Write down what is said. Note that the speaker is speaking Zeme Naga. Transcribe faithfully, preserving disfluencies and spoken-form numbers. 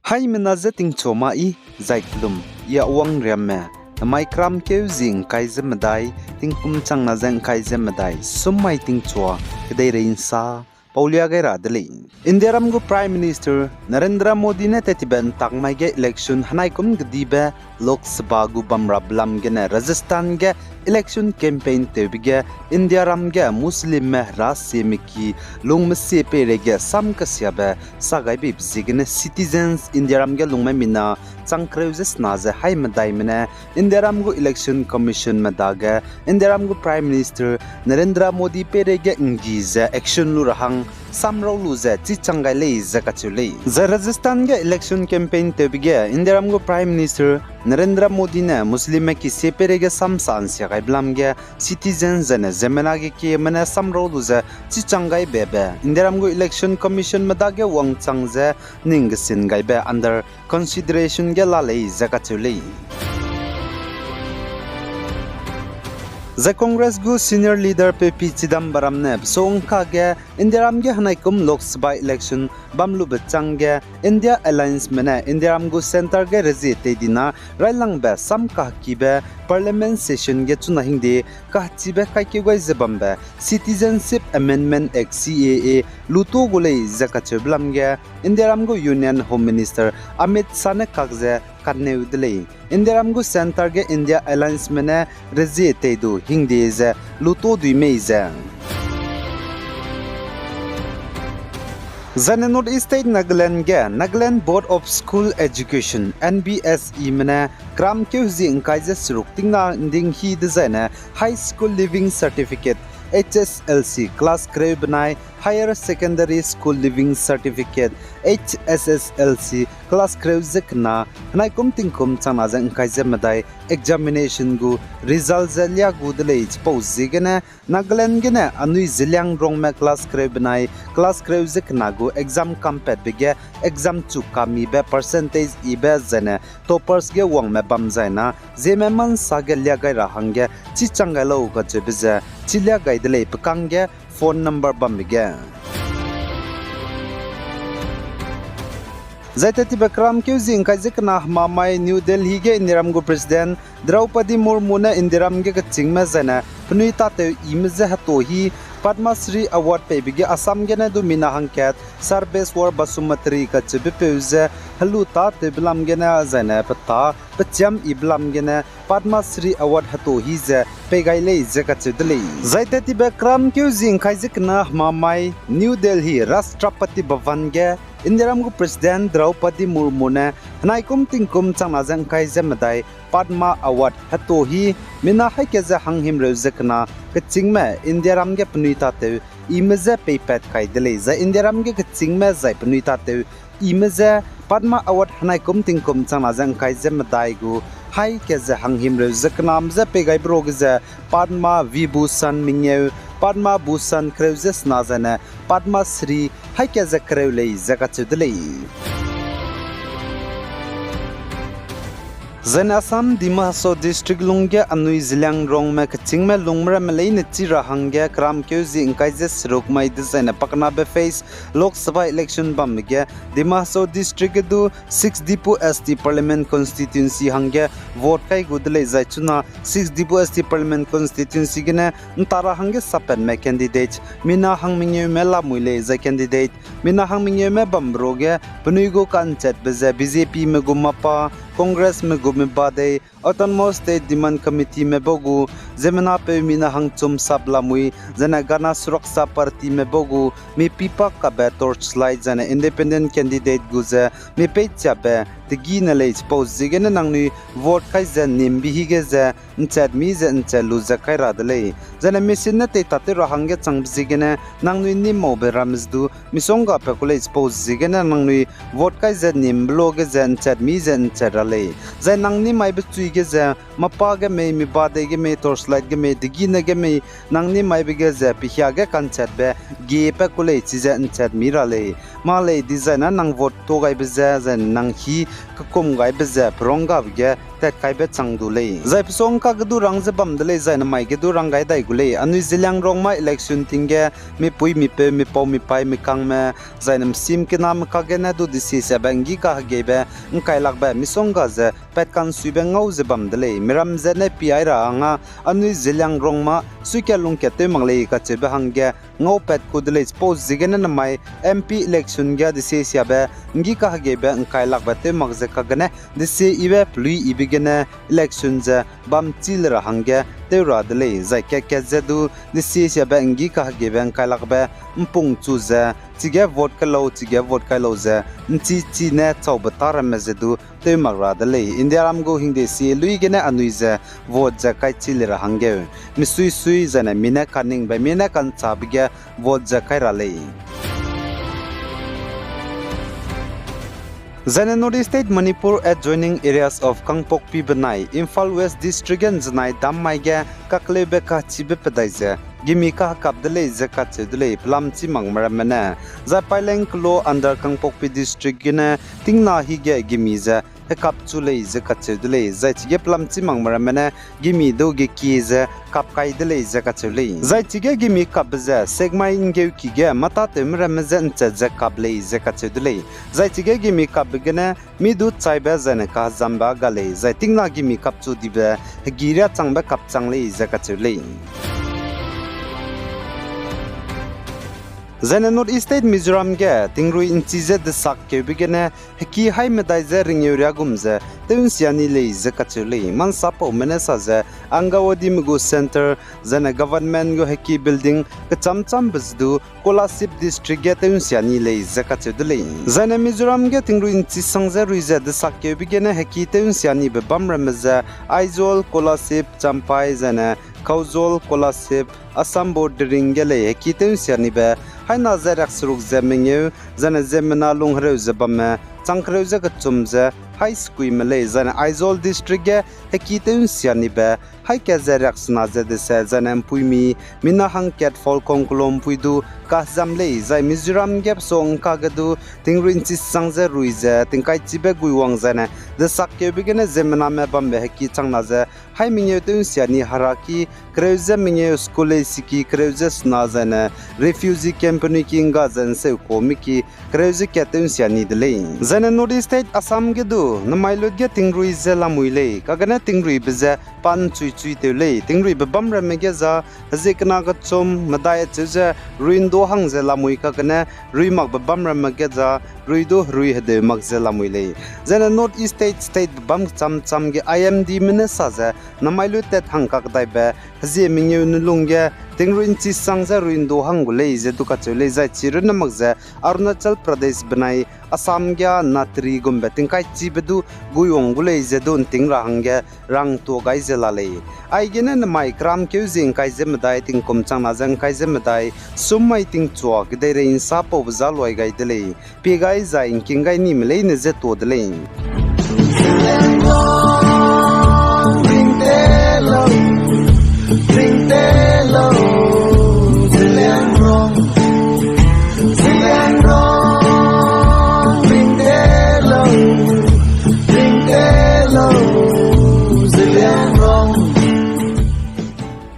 Haimena je tingchua ma i, zai kelum, i a wangriamme, namai kramkeu zi ngkai ze medai, tingkum changna ze ngkai ze medai, sum mai tingchua, kedeirei nsa, paulia gai ra de lei. Indiaram gu Prime Minister Narendra Modi ne tettibe ntak mai ge election henaikum kedibe Lok Sabha gu bamrabe lam gene Rajasthan ge election campaign tewbe ge Indiaram ge Muslimme herasieme ki lungmesie peireige sam kesiabe sa gai beibe ziegene citizens Indiaram ge lungme mina chang kereu ze sena ze haimedai mene Indiaram gu Election Commissionme dage Indiaram gu Prime Minister Narendra Modi peireige nggi ze action lu ra hang samrau lu ze chichang gai lei ze kacheu lei. Zai Rajasthan ge election campaign tewbe ge Indiaram gu Prime Minister Narendra Modi ne Muslimme ki sie peireige sam sa nsia gaibe lam ge citizen zene ziemmena ge kieme ne samrau lu ze chichang gai bebe Indiaram gu Election Commissionme dage wangchang ze ning gesin gaibe under consideration ge la lei ze kacheu lei. Zai Congress gu senior leader P P Chidambaram ne pesongka ge Indiaram ge henaikum Lok Sabha election bam lube chang ge India Allianceme ne Indiaram gu centre ge rezie tei dina railangbe sam kahekibe parliament session ge chuna hingde kahechibe kaikeu gai ze bambe Citizenship Amendment Act, C A A, luto gu lei ze kacheube lam ge Indiaram gu Union Home Minister Amit Shah ne kak ze kaneu de lei. Indiaram gu centre ge India Allianceme ne rezie tei du hingde ze luto dui mei ze Zaine North East State Nagaland ge Nagaland Board of School Education, N B S Eme ne kramkeu zi ngkai ze seruk tingna nding hi dezaine High School Leaving Certificate, H S L C, class kereu benai Higher Secondary School Leaving Certificate, H S S L C, class kereu ze kena, henaikum tingkum changna ze ngkai ze medai examination gu result ze lia gu de lei chipau ziegene Nagaland gene anui Zeliangrongme class kereu benai class kereu ze kena gu exam kampatbe ge exam chu kamibe percentage ibe zaine toppers ge wangme bam zaina ziemme mansa ge lia gai ra hangge chichang gai lau kacheube ze chilia gai de lei pe kangge phone number bambe ge. Zai tettibe kramkeu zi ngkai ze kena hemamai New Delhi ge Indiaram gu President Draupadi Murmu ne Indiaram ge kechîngme zaine penui tatew ime je heto hi Padma Shri Award peibe ge Assam gene du mina hangkat Sarveshwar Basumatary kacheubepeu ze helu tatewbe lam gene zaine petâ pechiam ibe lam gene Padma Shri Award heto hi ze pei gai lei ze kacheu de lei. Zai tettibe kramkeu zi ngkai ze kena hemamai New Delhi Rashtrapati Bhavan ge Indiaram gu President Draupadi Murmu ne henaikum tingkum changna ze ngkai ze medai Padma Award heto hi mina haî ke ze hanghimreu ze kena kechîngme Indiaram ge penui tatew ime je peipat kai de lei. Zai Indiaram ge kechîngme zai penui tatew ime je Padma Award henaikum tingkum changna ze ngkai ze medai gu haî ke ze hanghimreu ze kename je pei gaibe ruage ze Padma Vibhushan mengeu, Padma Bhushan kereu ze sena zaine Padma Shri haî ke ze kereu lei ze kacheu de lei. Zaine Assam Dima Hasao District lungge anui Zeliangrongme kechîngme lungme ramme leine chi ra hangge kramkeu zi ngkai ze seruk mai dezaine paknabe phase Lok Sabha election bambe ge Dima Hasao District ge du six Diphu S T Parliament Constituency hangge vote kai gu de lei zai chuna six Diphu S T Parliament Constituency gene nta ra hangge sapatme candidate mina hangmengeume lamui lei zai candidate mina hangmengeume bambe ruage penui gu ka'nchatbe ze B J Pme gu mapa, Congressme gu mibadei, Autonomous State Demand Committeeme bau gu ziemmenapeu mina hangchum sap lamui, zaine Gana Suraksha Partyme bau gu mipipa kabe torchlight zaine independent candidate gu ze mipeichiabe tegine lei chipau ziegene nangnui vote kai ze nimbe hige ze nchat mi ze nchat lu ze kai ra de lei. Zaine machine ne tei tatew ra hangge changbe ziegene nangnui nim maube ramme ze du misonggapat ku lei chipau ziegene nangnui vote kai ze nimbe luage ze nchat mi ze nchat ra lei. Zai nang nim maibe chui ge ze mapa ge mei, mibadei ge mei, torchlight ge mei, degine ge mei, nang nim maibe ge ze pehia ge ka'nchatbe gepat ku lei chize nchat mi ra lei. Mâ lei dezaine nang vote tuâ gaibe ze, zai nang hî kekum gaibe ze peronggabe ge tatkaibe chang du lei. Zai pesongka ge du rang ze bam de lei, zai nemai ge du rang gai dai gu lei. Anui Zeliangrongma election ting ge mipui, mipeu, mipau, mipai, mikangme, zai ne msim kiname kagene du desisiabe nggi kahegeibe ngkailakbe misongga ze patkansuibe ngau ze bam de lei. Miram ze ne pi ai ra hangge anui Zeliangrongma suikat lungkat tew mak lei kacheube hangge ngaupat ku de lei. Chipau ziegene nemai M P election ge desisiabe nggi kahegeibe ngkailakbe tew mak ze kagene desie yibe pelui yibe gene election ze bam chi le ra hangge tew ra de lei. Zai kat-kat ze du desisiabe nggi kahegeibe ngkailakbe mpung chu ze chige vote kai lau, chige vote kai lau ze nchi chi ne chaube ta ramme ze du tew mak ra de lei. Indiaram gu hingde sie lui gene anui ze vote ze kai chi le ra hangge misui sui zai ne mi ne kaningbe, mi ne kanchabe ge vote ze kai ra lei. Zai ne North East State Manipur adjoining areas of Kangpokpi benai Imphal West District ge nzenai dam mai ge kakleube kachibe pedai ze gimi kahekap de lei ze kacheu de lei pelam chî makme ramme ne. Zai Paileng kelo under Kangpokpi District gene tingna hige gimi ze hekap chu lei ze kacheu de lei. Zai chige pelam chî makme ramme ne gimi du gekie ze kap kai de lei ze kacheu lei. Zai chige gimi kapbe ze Sekmai Nggeuki ge mâtatewme ramme je nchet ze kap lei ze kacheu de lei. Zai chige gimi kapbe gene mi du chaibe zai ne kahezambe ga lei, zai tingna gimi kap chu dibe hegi riâ changbe kap chang lei ze kacheu lei. Zai ne North East State Mizoram ge tingrui nchi ze desakkeube gene heki hai medai ze ringeu riâ gum ze tew nsia ni lei ze kacheu lei. Mansapaume ne sa ze Anganwadime gu centre zai ne government gu heki building kechâm châmbe ze du Kolasib District ge tew nsia ni lei ze kacheu de lei. Zai ne Mizoram ge tingrui nchi sang ze rui ze desakkeube gene heki tew nsia nibe bam ramme ze Aizawl, Kolasib, Champhai zai ne Khauzol, Kolasib, Assam border ring ge lei heki tew nsia nibe haina ze riakseruk ze mengeu zai ne ziemmena lung hereu ze bamme chang kereu ze kechum ze hai sekuime lei. Zai ne Aizawl District ge heki tew nsia nibe haî kat ze riaksena ze dese zai ne mpuimi, mina hangkat Falkong Kulom mpui du kahezam lei. Zai Mizoram ge pesongka ge du tingrui nchi sang ze rui ze tingkaichibe guiwang zai ne desakkeube gene ziemmename bambe heki changna ze hai mengeu tew nsia ni heraki kereu ze mengeu, school leisiki kereu ze sena zai ne refugee camp penui ki ngga ze nseukuami ki kereu ze kat tew nsia ni de lei. Zai ne North East State Assam ge du nemai lut ge tingrui ze lamui lei, kagene tingruibe ze pa nchuichui tew lei. Tingruibe bam ramme ge za hezie kena kechum medai acheu ze rui ndu hang ze lamui kagene rui makbe bam ramme ge za rui du herui hedeu mak ze lamui lei. Zai ne North East State, state be bam kecham cham ge I M Dme ne sa ze nemai lut tat hang kakdaibe hezie mengeu nulung ge tingrui nchi sang ze rui ndu hang gu lei ze du kacheu lei. Zai chi runne mak ze Arunachal Pradesh benai Assam ge natri gumbe tingkaichibe du guiwang gu lei ze du nting ra hangge rangtuâ gai ze la lei. Aigene nemai keramkeu zie ngkai ze medai tingkum changna ze ngkai ze medai sum mai tingchua kedeirei nsapaube za luai gai de lei. Pie gai zai ngking gai nime leine je tuâ de lei.